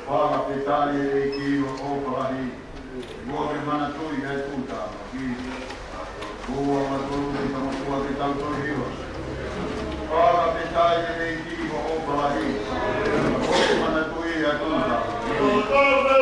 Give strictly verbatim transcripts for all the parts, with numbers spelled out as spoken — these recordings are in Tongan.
Fakafetaʻi ʻEiki ʻo ʻofa lahi. Kuo ke manatuʻi ʻa e tuʻutāmaki. Kuo ʻoatu ʻa e tamatua ke tau toe hiva. Fakafetaʻi ʻEiki ʻo ʻofa lahi. Kuo ke manatuʻi ʻa e tuʻutāmaki.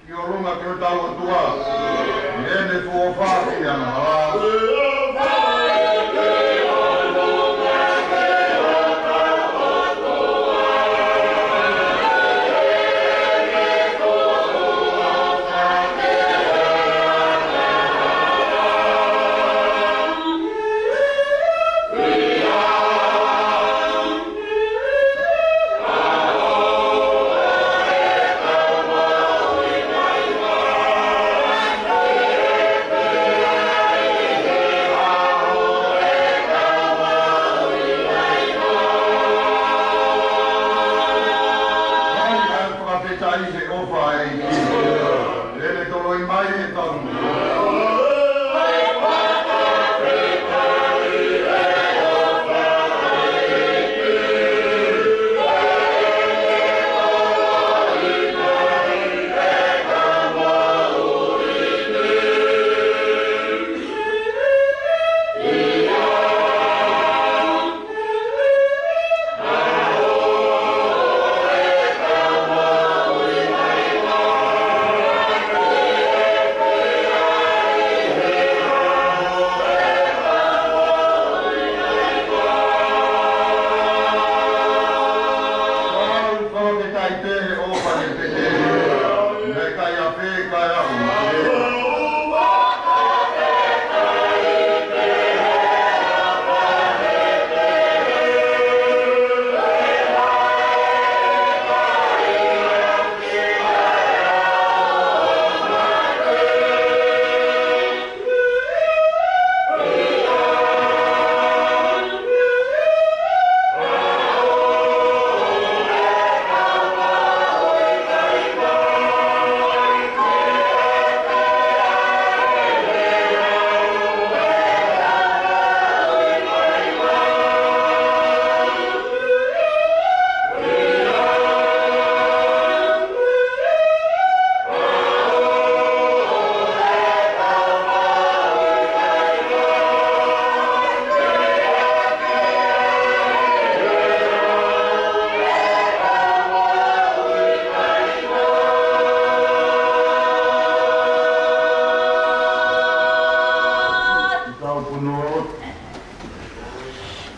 Ki ʻolunga ki hotau ʻOtua, ʻi heʻene fuʻu ʻofa ʻi he angahala. Fakafetaʻi he ʻofa ʻa e ʻEiki. ʻEne toloi mai e tau. Fakafetaʻi pē he ʻofa ʻa e pete. Naʻe ʻikai ʻa pē kae au. Tau punou.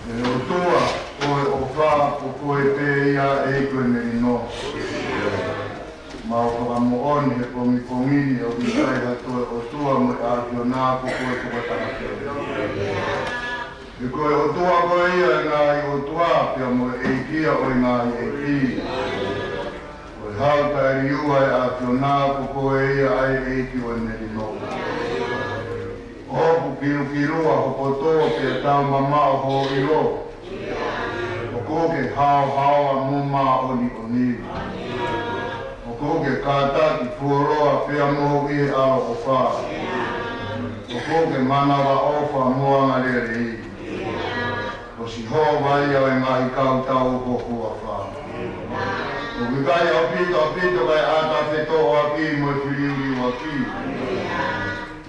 ʻE ʻOtua, ko e ʻofa, ko koe pē ia ʻEiki ʻo e melino. Mau fakamoʻoni he pongipongi ni ʻoku ʻikai ha toe ʻotua mo e ʻAfiona ko koe tokotaha pē. He ko e ʻOtua koe ia ʻo e ngaahi ʻotua, pea mo e ʻEiki ia ʻo e ngaahi ʻeiki. Ko e hau taʻeliua ʻa e ʻAfiona, ko koe ia ʻa e ʻEiki ʻo e melino. ʻOku kilukilua ho poto pea taumamaʻo ho ʻilo. ʻOku ke haohaoa mo māʻoniʻoni. ʻOku ke kātaki fuoloa pea moʻui he ʻaloʻofa. ʻOku ke manavaʻofa mo angalelei. Ko Sihova ia ʻo e ngaahi kautau ho huafa. ʻOku ʻikai ʻaupito, ʻaupito kae ʻatā fetōʻaki mo e filiuliuaki.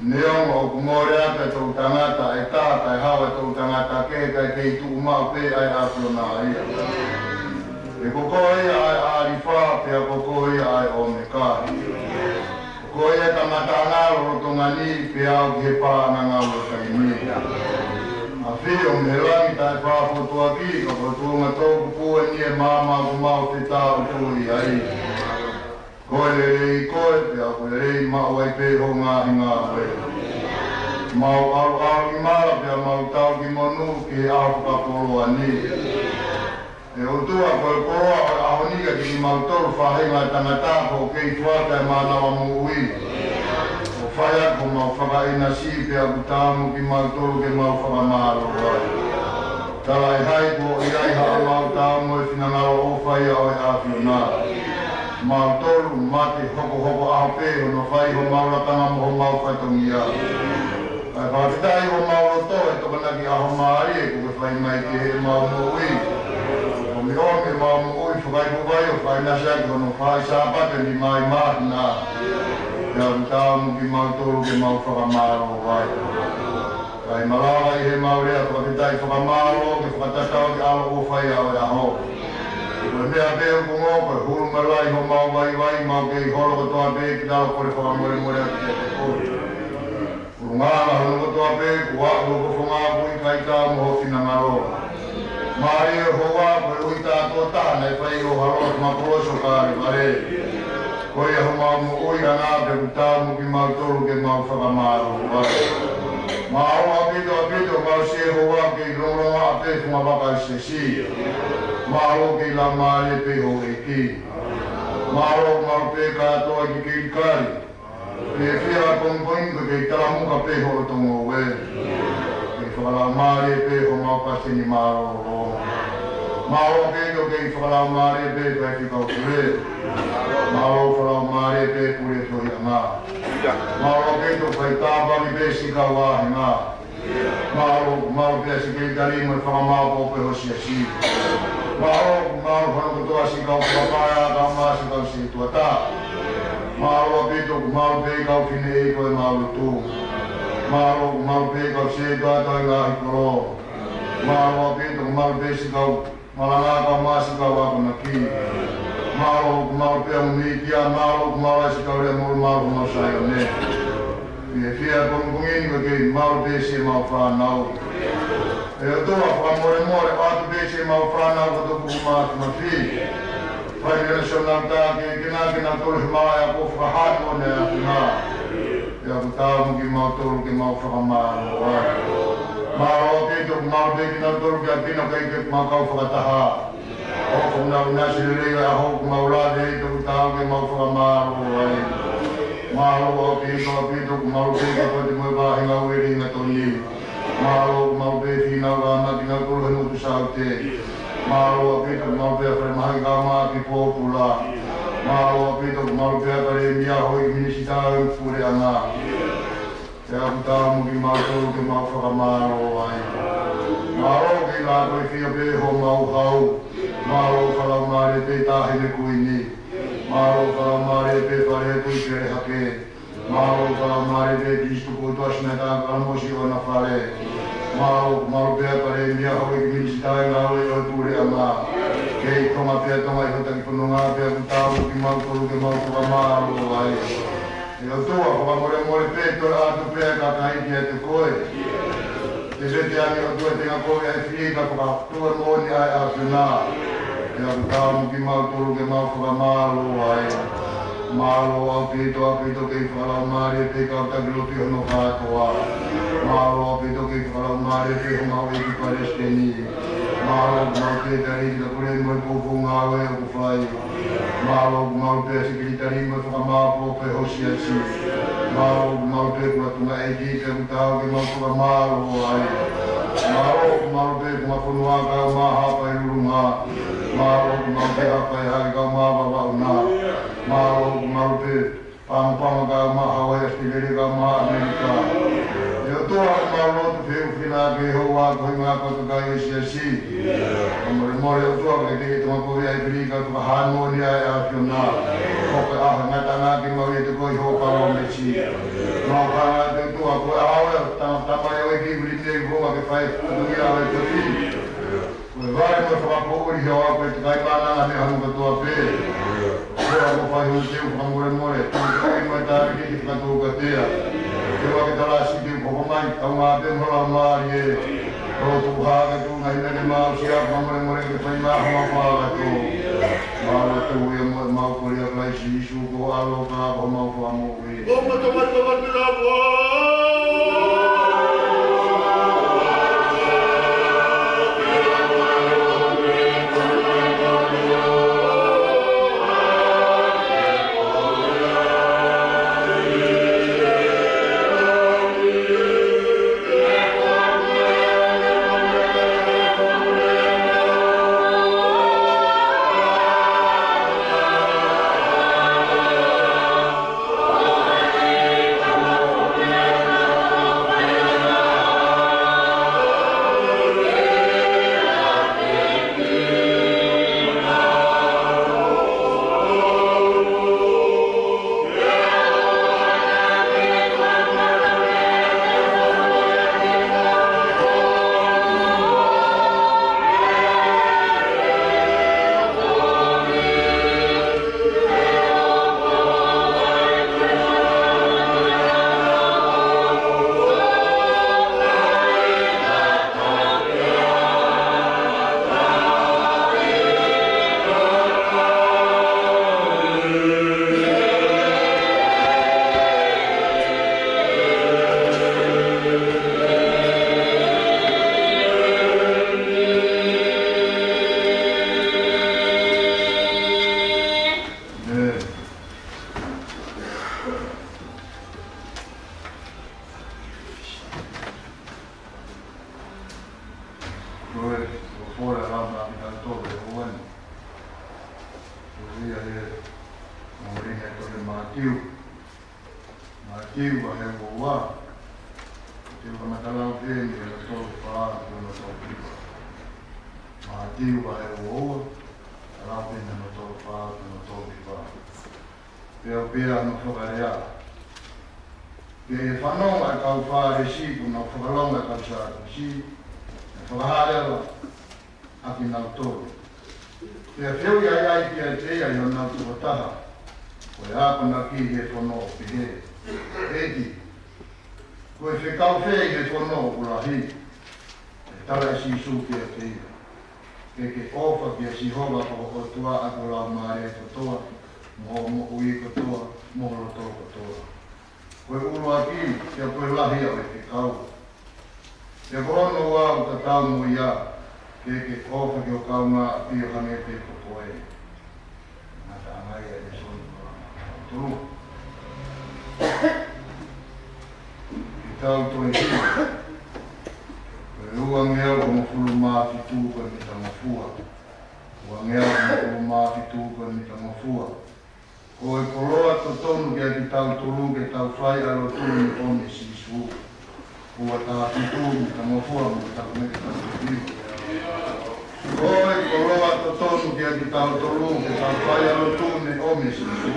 Neongo ʻoku mole atu e toʻutangata ʻe taha kae hao e toʻutangata kehe, kae kei tuʻu maʻu pē ʻa e ʻAfiona ia. He ko koe ia ʻa e ʻAlifa, pea ko koe ia ʻa e ʻOmeka. Ko ia tangata anga lolotonga ni, pea aʻu ki he paʻanga ngalo taimi. ʻAfio mei he langi taʻefaʻafotuaki, ka ko e tuʻunga tō kupu eni e maama ʻoku mau fetaʻu tui ai. Ko e lelei koe, pea ʻoku lelei maʻu ai pē ho ngaahi ngāue. Mau ʻalu ʻi mala, pea mau tau ki monū ki he ʻaho fakakoloa ni. ʻE ʻOtua, ko e koloa ʻo e ʻaho ni kiate kimautolu faʻahinga ʻo e tangata kuo kei foaki ʻa e mānava moʻui, ʻo fai ʻaki homau fakaʻinasi, pea ʻoku taau mo kimautolu ke mau fakamālō ai. Talaʻehai kuo ʻi ai haʻamau taau mo e finangalo ʻofa ia ʻo e ʻAfiona. Mautolu mate hokohoko ʻaho pē hono fai homau lakanga mo homau fatongia. Kae fakafetaʻi homau loto he Tokonaki ʻAho Mālie kuo ke fai mai ki heʻemau moʻui. ʻOmi, ʻomi ʻemau moʻui, fakaiku vai ʻo fakaʻinasi ʻaki hono fai Sāpate ni mai māhina. Pea ʻoku taau mo kimautolu ke mau fakamālō ai. Kae malava ʻi heʻemau lea fakafetaʻi fakamālō ke fakatatau ki he ʻaloʻofa ia ʻo e ʻaho. Ko e meʻa pē ʻoku ongo, ko e hulu mai lahi homau vaivai, mau kei holo kotoa pē ki lalo, kole fakamolemole atu kiate koe. ʻUlungaanga hono kotoa pē, kuo aʻu ho fofonga ʻoku ʻikai taau mo ho finangalo. Mālie ho houa, ko e ui tātuʻo taha naʻe fai ʻi ho ʻAlo ʻi he funga kolosi ʻo Kalevale. Ko ia homau moʻuiʻanga, pea ʻoku taau mo kimautolu ke mau fakamālō ai. Mālō ʻaupito, ʻaupito, mau sio ho houa kei longolongo ʻa pē funga vaka ʻo e siasi. Mālō kei laumālie pē houʻeiki. Mālō, mālō pē kātoa ki Kelikali. Fiefia pongipongi ko e kei talamuka pē hoʻo tongoue. Kei fakalaumālie pē homau palesiteni mālōlō. Mālō pē ko e kei fakalaumālie pē ko e fika ʻo e pule. Mālō fakalaumālie pē pule tohiʻanga. Mālō pē ko e fai tāpuaki pē siʻi kau vāhenga. Mālō, mālō pē siʻi kei tali mo e fakamāʻopoʻopo ʻo e siasi. Mālō, mālō hono kotoa siʻi kau fakapaea, kau mā siʻi kau setuata. Mālō ʻaupito, mālō pē kau fineʻeiki ʻo ʻemau lotu. Mālō, mālō pē kau setuata ʻi he ngaahi kolo. Mālō ʻaupito, mālō pē siʻi kau malanga, kau mā siʻi kau akonaki. Mālō, mālō pē ʻa e mītia, mālō, mālō siʻi kau lea molu, mālō homau Saione. Fiefia pongipongi ni ko e kei mālō pē siʻemau fānau. ʻE ʻOtua, fakamolemole atu pē siʻemau fānau ko e tupu mafimafi. Fai meʻa naʻa nau tā ke, ke nau, ke nau tolu he malaʻe ako fakahā ko eni ʻa e ʻAfiona. Pea ʻoku taau mo kimautolu ke mau fakamālō ai. Mālō ʻaupito, mālō pē kinautolu ki ʻapi na kae ʻikai ke mau kau fakataha. ʻOku nau nasi lelei ʻa e ʻaho ʻoku mau lave ai, pea ʻoku taau ke mau fakamālō ai. Mālō ʻaupito, ʻaupito, mālō pē ki he pote mo e vāhenga ʻo e ʻElinga Toni. Mālō, mālō pē finau ka ma kinautolu he motu Saute. Mālō ʻaupito, mālō pē falemahaki kau mā ʻapi pōpula. Mālō ʻaupito, mālō pē Palēmia, houʻeiki minisitā ʻo e puleʻanga. Pea ʻoku taau mo kimautolu ke mau fakamālō ai. Mālō kei lākoifio pē homau hau. Mālō fakalaumālie pē Taʻahine Kuini. Mālō fakalaumālie pē Fale Kui Pele Hake. Mālō fakalaumālie pē Kilisitu Poutoa Sinata Kalamosi ʻo ʻena fale. Mālō, mālō pē Palēmia, houʻeiki minisitā ʻi he ngāue ʻo e puleʻanga. Kei Tonga pē ʻa Tonga ʻi hotau fononga, pea ʻoku taau mo kimautolu ke mau fakamālō ai. ʻE ʻOtua, fakamolemole pē, toe ʻatu pē ʻa e kakai kiate koe. Te vete ange ʻOtua, te ngakovi ʻa e fili ka fakatue moʻoni ʻa e ʻAfiona. Pea ʻoku taau mo kimautolu ke mau fakamālō ai. Mālō ʻaupito, ʻaupito kei fakalaumālie pē kau taki lotu ʻi hono kātoa. Mālō ʻaupito kei fakalaumālie pē homau ʻEiki Palesiteni. Mālō ʻoku mau talitali ki he takulei mo e poupou ngāue ʻoku fai. Mālō ʻoku mau pē siʻi kei tali mo e fakamāʻopoʻopo ʻo e siasi. Mālō ʻoku mau pē kau tuʻunga ʻeiki, pea ʻoku taau ke mau fakamālō ai. Mālō ʻoku mau pē kau fonua kau mā Haʻapai Lulunga. Mālō ʻoku mau pē Haʻapai Hahake kau mā Vavaʻu na. Mālō ʻoku mau pē Pangopango kau mā Hauaiʻi, ʻAositelēlia kau mā ʻAmelika. ʻE ʻOtua, ʻoku mau lotu pē ʻuhinga Ke hou ʻa koe ngā kotoka ʻi he siasi. Fakamolemole ʻOtua ke te ke tama kovi ai pili ka fakahā moʻoni ʻa e ʻAfiona. Ko e ʻaho ngataʻanga ke mau ʻi he toko ʻi ho palo mesi. Mau hanga te tua ko e ʻaho ʻe tama tama ʻi ʻEiki Vili nei ʻo ke fai fatongia ʻa e toki. Ko e vale mo e fakapoʻuli ʻo au ko e takai mana ngā meʻa hanu katoa pē. Ko e ʻaho fai hou te u fakamolemole. Ko e takai mai tāri ke te fakatōkatea. Ke ua ke tala si te u koko mai. Au ngā te u hala mālie. Ko tu hake tu ngā hina ke mau sia fakamolemole ke fai ngā hama fakato. Mau te u ia mo mau ko lia Kalaisi Sīsū ko alo ka ko mau fakamoʻui. Ko e, ko e folofola ʻa e Laumālie ʻa e ʻOtua ʻi he ʻaho ni. Ko ia ʻe, mo ʻene tohi Mātiu. Mātiu vahe ua ua. Te u kamata lau pē mei he tolu fā ki he tolu hiva. Mātiu vahe ua ua. Lau pē mei he tolu fā ki he tolu hiva. Pea ʻoku pehē hono fakalea. Pea ʻi he fanongo ʻa e kau Fālesi kuo nau fakalongo ʻa e kau Sātusi, naʻe fakahā leva ʻa kinautolu. Pea fehuʻi ai ʻa e kiate ia ʻi honau tokotaha ko e akonaki ʻi he fono ʻo pehē, ʻEiki, ko e fekau fē ʻi he fono ʻoku lahi? Pea tala ʻe Sīsū kiate ia, Ke ke ʻofa kia Sihova ko ho ʻOtua ʻaki ho laumālie kotoa, mo hoʻo moʻui kotoa, mo ho loto kotoa. Ko e ʻuluaki, pea ko e lahi ʻo e fekau. Pea ko hono ua ʻoku tatau mo ia, ke ke ʻofa ki ho kaungāʻapi ʻo hangē pē ko koe. Ngataʻanga ia ʻa e lēsoni ko e tolu. Ke tau toe hili. Ko e ua ngeau hongofulu mā fitu ko e mita ngofua. Ua ngeau hongofulu mā fitu ko e mita ngofua. Ko e koloa totonu kia kitautolu ke tau fai ʻa e lotu ni ʻo ne Sīsū. Ua taha fitu, mita ngofua, mo taku mei ke tau hili. Ko e koloa totonu kia kitautolu ke tau fai ʻa e lotu ni ʻo ne Sīsū.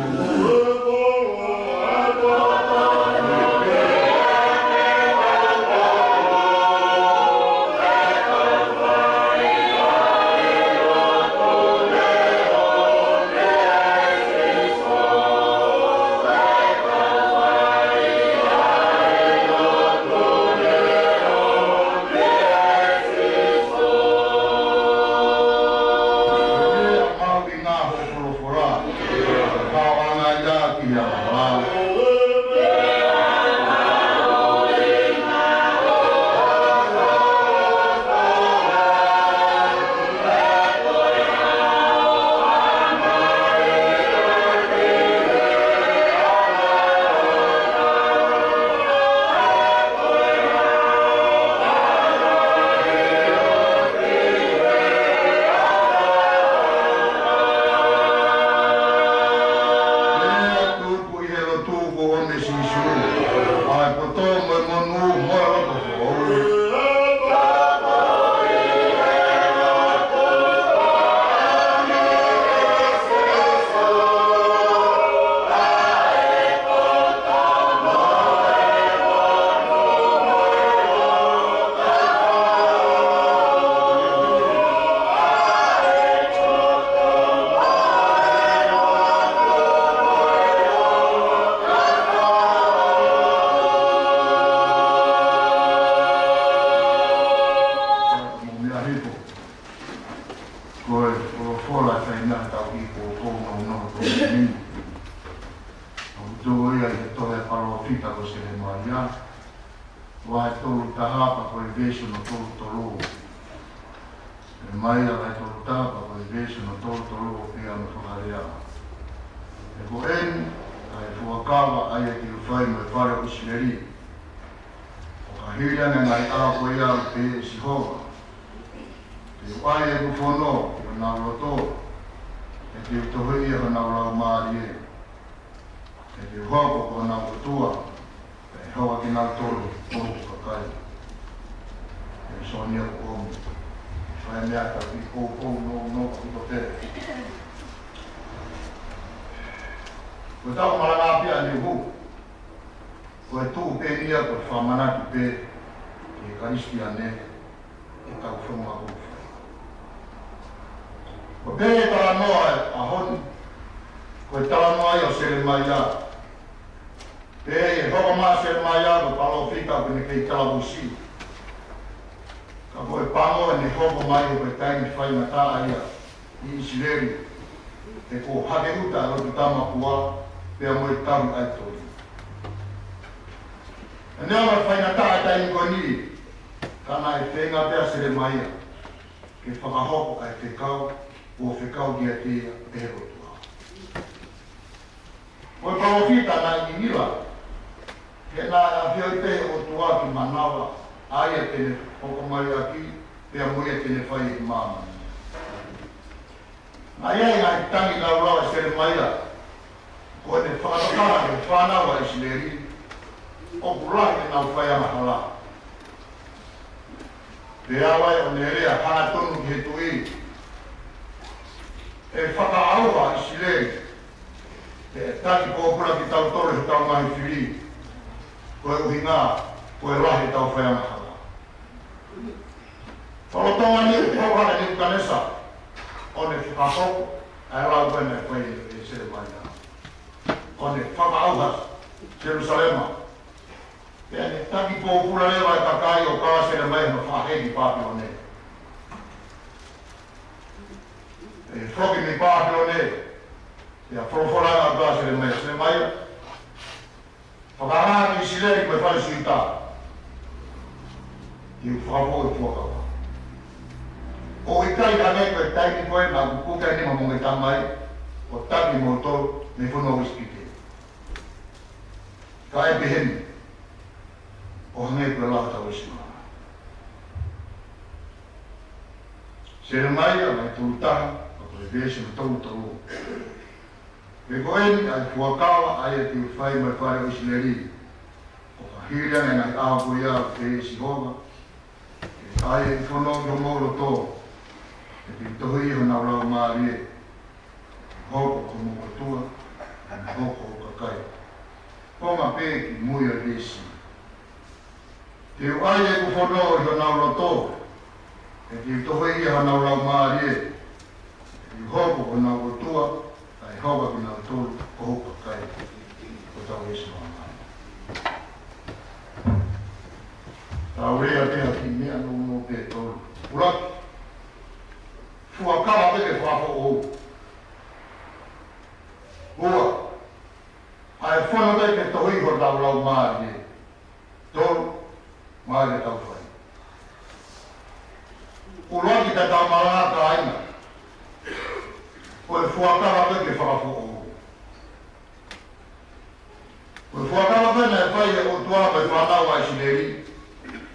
Pita ko Selemaia, vahe tolu taha pea ko e veesi hono tolu tolu. Selemaia vahe tolu taha pea ko e veesi hono tolu tolu ʻoku pehē hono fakalea: He ko eni ʻa e fuakava ʻa ia te u fai mo e fale ʻo ʻIsileli. ʻO ka hili ange ʻa e ngaahi ʻaho ko ia, ʻoku pehē ʻe Sihova, te u ʻai ʻeku fono ʻi honau loto, pea te u tohiʻi ʻa honau laumālie. Pea te u hoko ko honau ʻOtua, pea ʻe hoko ʻa kinautolu ko hoku kakai. Pea Sōnia ko ʻomi. Fai meʻa ka ki kou kou no no ki ko te. Ko ʻetau malanga pē ʻaneuhu, ko e tuʻu pē ʻeni ia ko e fakamanatu pē ki he Kalisitiane ʻetau fononga ko ē. Ko e pehē ʻe he talanoa ʻo e ʻaho ni, ko e talanoa ia ʻo Selemaia. Pea ʻi he hoko mai ʻa Selemaia ko e palōfita ʻoku ne kei talavusi. Ka ko e pango ʻene hoko mai he ko e taimi faingataʻa ia ʻi ʻIsileli, he kuo hake ʻuta ʻa e lotu tamakua pea mo e tauhi ʻaitoli. Pea neongo e faingataʻa ʻa e taimi ko eni, ka naʻe feinga pē ʻa Selemaia ke fakahoko ʻa e fekau kuo fekau kiate ia ʻe he ʻOtua. Ko e palōfita naʻe ngingila, he naʻe ʻafioʻi pē ʻe he ʻOtua ki manava ʻa ia te ne hoko mai ʻaki, pea mo ia te ne fai ʻi māmani. Naʻe ʻi ai e ngaahi tangi laulau ʻa Selemaia, ko ʻene fakatokanga ki he fānau ʻa ʻIsileli ʻoku lahi ʻenau faiangahala. Pea ʻalu ai ʻo ne lea hangatonu ki he tuʻi: ʻE fakaʻauha ʻa ʻIsileli, pea ʻe taki pōpula kitautolu ʻe hotau ngaahi fili, ko e ʻuhinga ko e lahi ʻetau faiangahala. Folotonga ni ʻo hoko ʻa Nepukanesa ʻo ne fakahoko ʻa e lau ko ē naʻe fai ʻe Selemaia, ʻo ne fakaʻauha Selusalema. Pea ne taki pōpula leva e kakai ʻo kala Selemaia ʻo ne faʻahi ki Pāpilone. ʻE foki mei Pāpilone, pea folofola ʻa e ʻOtua kia Selemaia: Selemaia, fakahā ki ʻIsileli mo e fale Siuta ke u fakafoʻou e fuakava. ʻOku ʻikai hangē ko e taimi ko ē naʻa ku puke ai e nima mo e ngaahi tamai ʻo taki kimoutolu mei he fonua ʻo ʻIsipite. Ka ʻe pehē ni, ʻo hangē ko e lau ʻa hotau ʻEiki Sīsū. Selemaia vahe tolu taha, pea ko e veesi hono tolu tolu. He ko eni ʻa e fuakava ʻa ia te u fai mo e fale ʻo ʻIsileli. ʻO ka hili ange ʻa e ngaahi ʻaho ko ia, ʻoku pehē ʻe Sihova, te u ʻai ʻeku fono ʻi homou loto, pea te u tohiʻi ʻa honau laumālie. Hoko ko hoku ʻOtua, pea mo hoku kakai. Konga pē ki mui ʻo e veesi. Te u ʻai ʻeku fono ʻi honau loto, pea te u tohiʻi ʻa honau laumālie. Te u hoko ko honau ʻOtua, pea ʻe hoko ʻa kinautolu ko hoku kakai. Ko hotau ʻEiki Sīsū. Tau lea pē ha kiʻi meʻa nounou pē ʻe tolu. ʻUluaki, fuakava pē ke fakafoʻou. Ua, ʻa e fono pē ke tohiʻi hotau laumālie. Tolu, mālie ke tau fai. ʻUluaki, ka tau malanga, kāinga, ko e fuakava pē ke fakafoʻou. Ko e fuakava pē naʻe fai ʻe he ʻOtua ki he fānau ʻa ʻIsileli,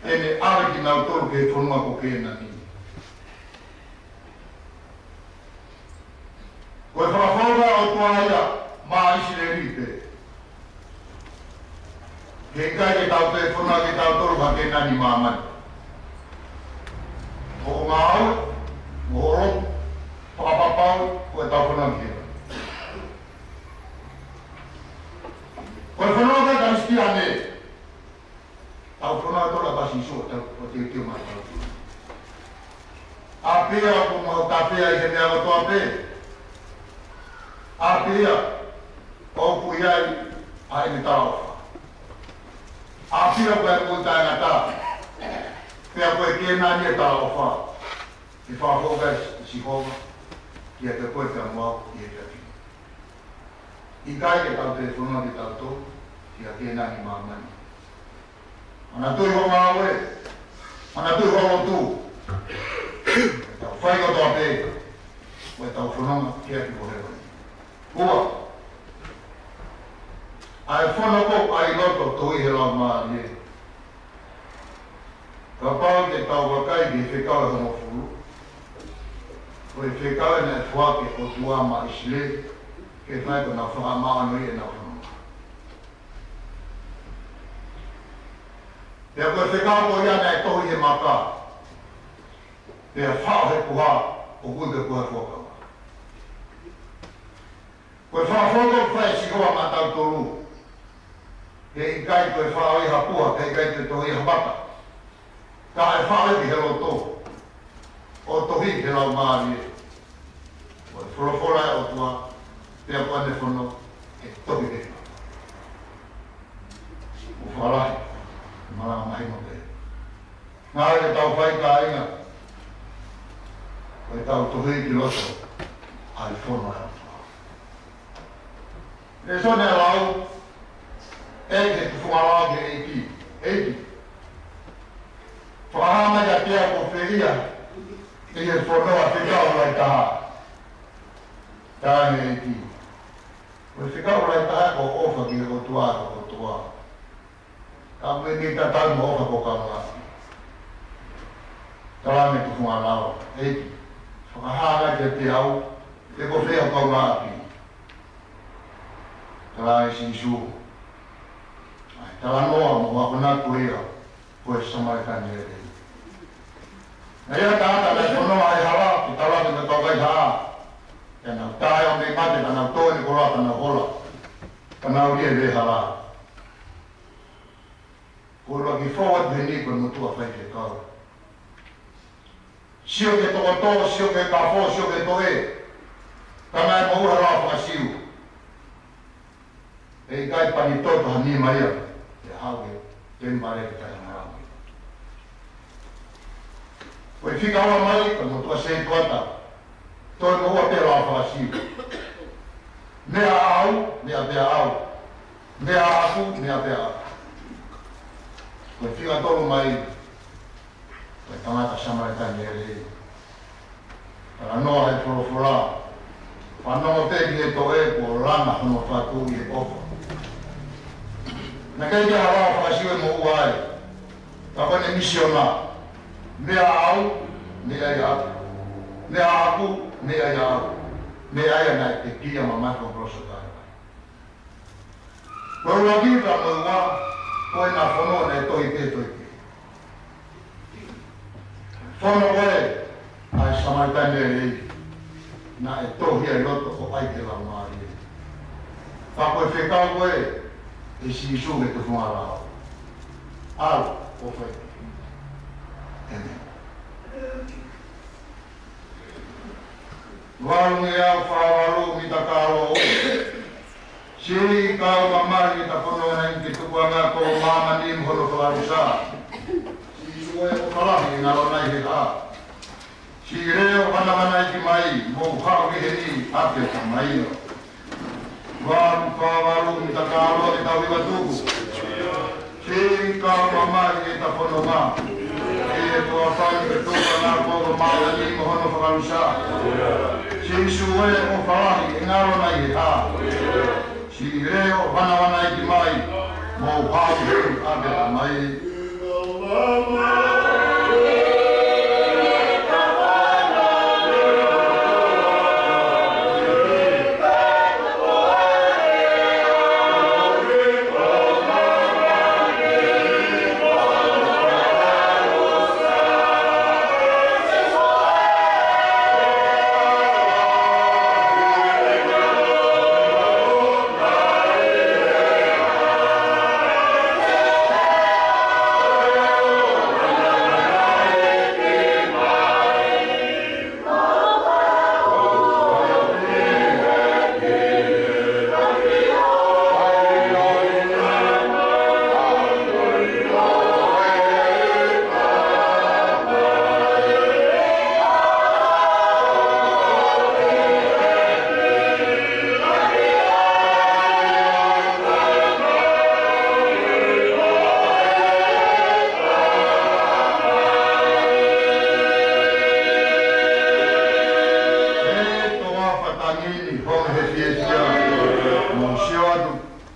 ʻene ʻave kinautolu ki he fonua ko Kēnani. Ko e fakafoʻou ʻa e ʻOtua ia maʻa ʻIsileli pē. He ʻikai ke tau toe fononga kitautolu ʻi Kēnani ʻi māmani. Ko e ngāue, ko e lotu, fakapapau, ko ʻetau fononga ki hē. Ko e fononga Kalisitiane, tau fononga tolu ʻa Sīsū ʻo tau, ʻo teuteu mai tau. ʻApē ʻoku mau tafe ai he meʻa kotoa pē. ʻApē ʻoku ʻi ai ʻa ʻene talaʻofa. ʻApē ʻoku ʻi ai e moʻui taʻengata. Pea ko e Kēnani e talaʻofa. ʻE fakafoʻou ʻe Sihova kiate koe pea mo au ʻi he efiafi ni. ʻIkai ke tau toe fononga kitautolu ʻi ʻIa ke nani māmani. ʻAna tui hoʻo ngāue, ʻana tui hoʻo lotu. Tau fai kotoa pē, ko e tau fononga ki he ʻEiki ko hēvani. Ua, ʻa e fono ko ʻai loto tohi he Laumālie. Kapau te tau vakai ki he fekau ʻe hongofulu, ko e fekau ʻena ʻe foaki ʻe he ʻOtua maʻa ʻIsileli, ke fai ko ʻenau fakamāʻoniʻoniʻi ʻenau fononga. Pea ko e fekau ko ia naʻe tohi he maka, pea faʻo he puha, ʻoku ui ko e puha fuakava. Ko e fakafoki ʻoku fai ʻe Sihova maʻatautolu, heʻikai ko e faʻo ia ha puha, heʻikai ko e tohi ia ha maka. Ka ʻe faʻo ia ki he loto, ʻo tohi he Laumālie. Ko e folofola ʻa e ʻOtua, pea ko ʻene fono, ʻe tohi pē. ʻOku fakalahi, malanga mahino pē. Ngāue ke tau fai kāinga, ko e tau tohi ki loto, ʻa e fono ʻa e ʻOtua. Lēsoni ʻa e lau, ʻEiki, tufunga lao ki he ʻEiki, ʻEiki. Fakahā mai kiate au ko fē ia, ʻi he fono ʻa e fekau lahi taha. Talaange ʻe he ʻEiki, ko e fekau lahi taha ko e ʻofa ki he ʻOtua ʻaki ho kotoa. Ka mei he tatau mo e ʻofa ki ho kaungāʻapi. Talaange tufunga lao, ʻEiki, fakahā ange kiate au, pe ko fē ho kaungāʻapi. Talaange ʻe Sīsū, ʻai talanoa mo e akonaki ko ia, ko e Samaletani lelei. Naʻe ʻi ai ha taha naʻe fononga he hala, ke tala ke me kau kai hala. Pea nau tae ʻo mei mate, ka nau tō ʻene koloa, ka nau hola. Ka nau lia he hala. Ko e ʻuluaki fou atu heni ko e motuʻa faifekau. Sio ki he tokoto, sio ki he kafo, sio ki he toʻe. Ka naʻe moʻua he lao faka-Siu. ʻE ʻikai pani toto ha nima ia. ʻE haʻu ke temipale ke fai ha ngāue. Ko e fika ua mai, ko e motuʻa setuata. Toe moʻua pē he lao faka-Siu. Meʻa ʻaʻau, meʻa pē ʻaʻau. Meʻa ʻaʻaku, meʻa pē ʻaʻaku. Ko e fika tolu mai, ko e tangata Samaletani lelei. Talanoa he folofola. Fanongo pē ki he toʻe kuo langa hono fatu ʻi he ʻofa. Naʻe ʻikai ke ʻi ai ha lao faka-Siu ʻe moʻua ai. Ka ko ʻene misiona. Meʻa ʻaʻau, meʻa ia ʻaʻaku. Meʻa ʻaʻaku, meʻa ia ʻaʻaku. Meʻa ia naʻe pekia mamahi ko Rosa Kai. Ko e ʻuluaki pea mo e ua, ko ʻena fono naʻe tohi pē, tohi pē. Fono ko ē ʻa e Samaletani lelei, naʻe tohi ʻi loto ʻo ʻai ki he Laumālie. Pea ko e fekau ko ē ʻe Sīsū ki he tufunga lao. ʻAlu ʻo fai. ʻĒmeni. Valu ngeau fā valu mita kālō. Siʻi kau mamahi ʻi he fononga ni ke tukuange ʻa māmani mo hono fakaʻusa. Sīsū ē, ʻofa lahi ʻe ngalo nai he hā? Siʻi leʻo vanavanaiki mai, mou haʻu ki heni ʻaki ʻa e tamaio. Valu fā valu mita kālō ʻetau hiva tuku. Siʻi kau mamahi ʻi he fononga. ʻI he toafani ke tukuange ʻa māmani mo hono fakaʻusa. Sīsū ē, ʻofa lahi ʻe ngalo nai he hā? Siʻi leʻo vanavanaiki mai, mou haʻu ki heni ʻaki ʻa e tamaio.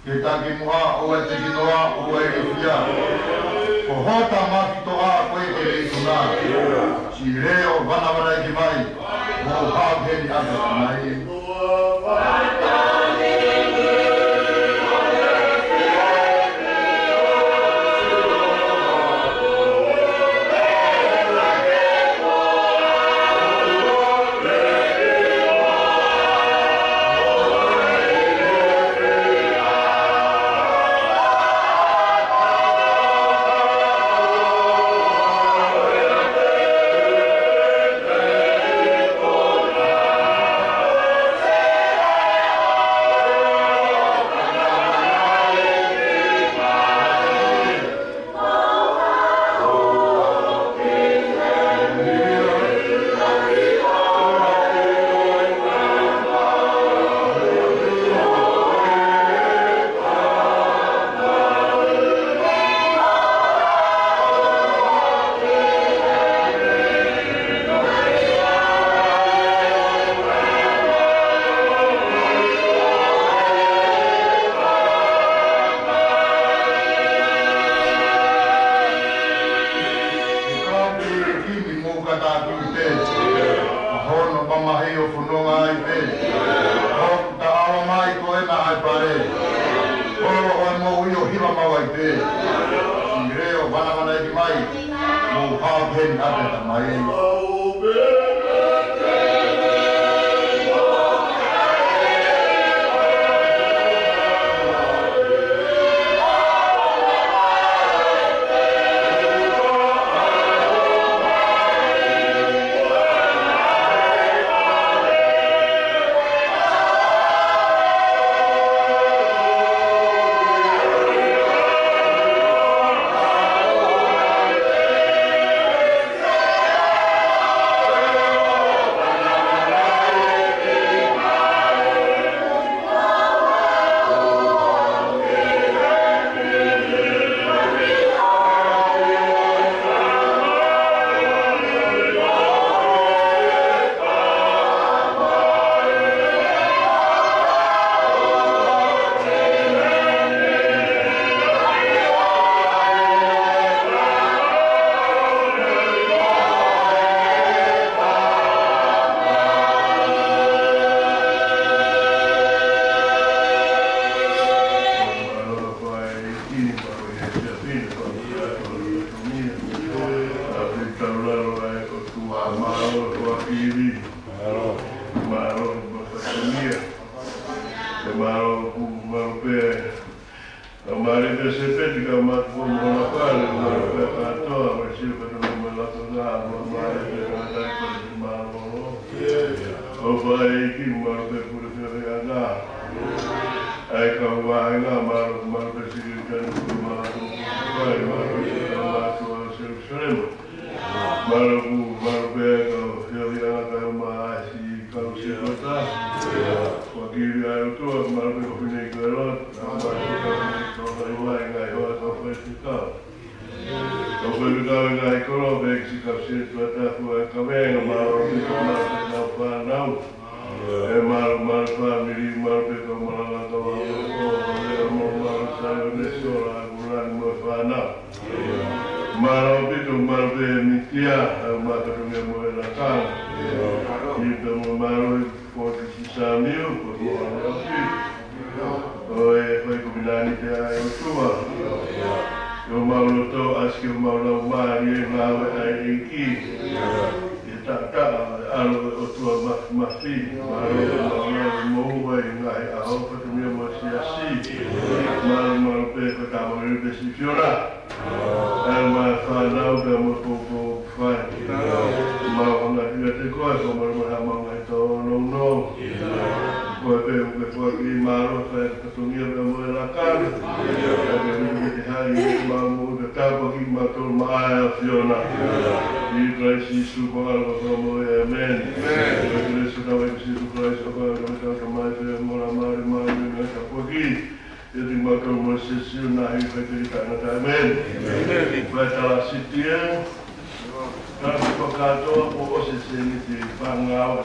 Ke takimuʻa ʻoua ʻe tekinoa, ʻoua ʻe ilifia. Ko hota mafitoʻa ko e ke leituna. Siʻi leʻo vanavanaiki mai, mou hao heni ʻa e Tamai. Kimi mo ka ta tu te. Hono mamahi ʻo fononga ai pē. Hoku taʻalo mai ko ena ʻa e pale. Holo ʻo e moʻui ʻo hiva mau ai pē. Siʻi leʻo vanavanaiki mai, mou hao heni ʻa e Tamai. Mālō, mālō, mālō pē. Mālō pē Sepeti ka matu ko mo na pale, mālō pē kātoa, mo e siu ka tau mo la ko na, mālō pē ka tai ko te mālō. ʻO fai ki mālō pē pule pē anga. ʻAi ka ua anga, mālō, mālō pē siki ka ni ko mālō ko fai, mālō pē ka mālō ko Serusalema. Mālō pē, mālō pē ka fai anga ka ma ai si ka usi kota. Ko kiri ai ʻOtua, mālō pē ko fine i kero, mālō pē ka fai mai ngai hoa ka fai si ka. Ka fai ka ngai koro, pē si ka si tua ta kua ka venga, mālō pē ka mālō pē ka fānau. ʻE mālō, mālō fāmili, mālō pē ka mālō ka wā, mālō, mālō, mālō, mālō, mālō, mālō, mālō, mālō, mālō, Mālō pē, mālō pē Mitia, ʻa e mākatuʻunga mo e lakanga. ʻI pē mo mālō ʻi Fort Sisamiu, ko e mālō pē. ʻO e fai ko minani te ai ʻOtua. ʻO mālō tō ʻasi ke mālō mālie ngāue ʻa e ʻEiki. ʻE taʻataʻa, ʻe ʻAlo ʻOtua ma-, mafi. Mālō, mālō, mālō, mou ai ngaahi ʻaho, fatongia mo e siasi. Mālō, mālō pē, ko e tama pē si fiora. ʻAi mai fānau pea mo e poupou fai. Mau hanga ʻia te koe, ko mau mai ha mau ngai tō nounou. Ko e pē ʻoku ke foaki mālō, fai ka tungia pea mo e lakanga. Ka ke ringi te hai, mau mo te tāpuaki mātou maʻa e ʻAfiona. ʻI Kalaisi Sīsū ko e ʻAlo ko e Fakamoʻui, ʻēmeni. Ko e kelesi ʻa hotau ʻEiki ko Sīsū Kalaisi, ʻofa ʻa e ʻOtua ko e Tamai pea mo e Laumālie Māʻoniʻoni ʻo tāpuakiʻi ʻiate kimautolu mo e siasi ʻo e ngaahi faʻahinga taʻengata, ʻēmeni. ʻĒmeni. Fai tala sitia, tala sitia kātoa, ʻo ʻosi e seniti pangao.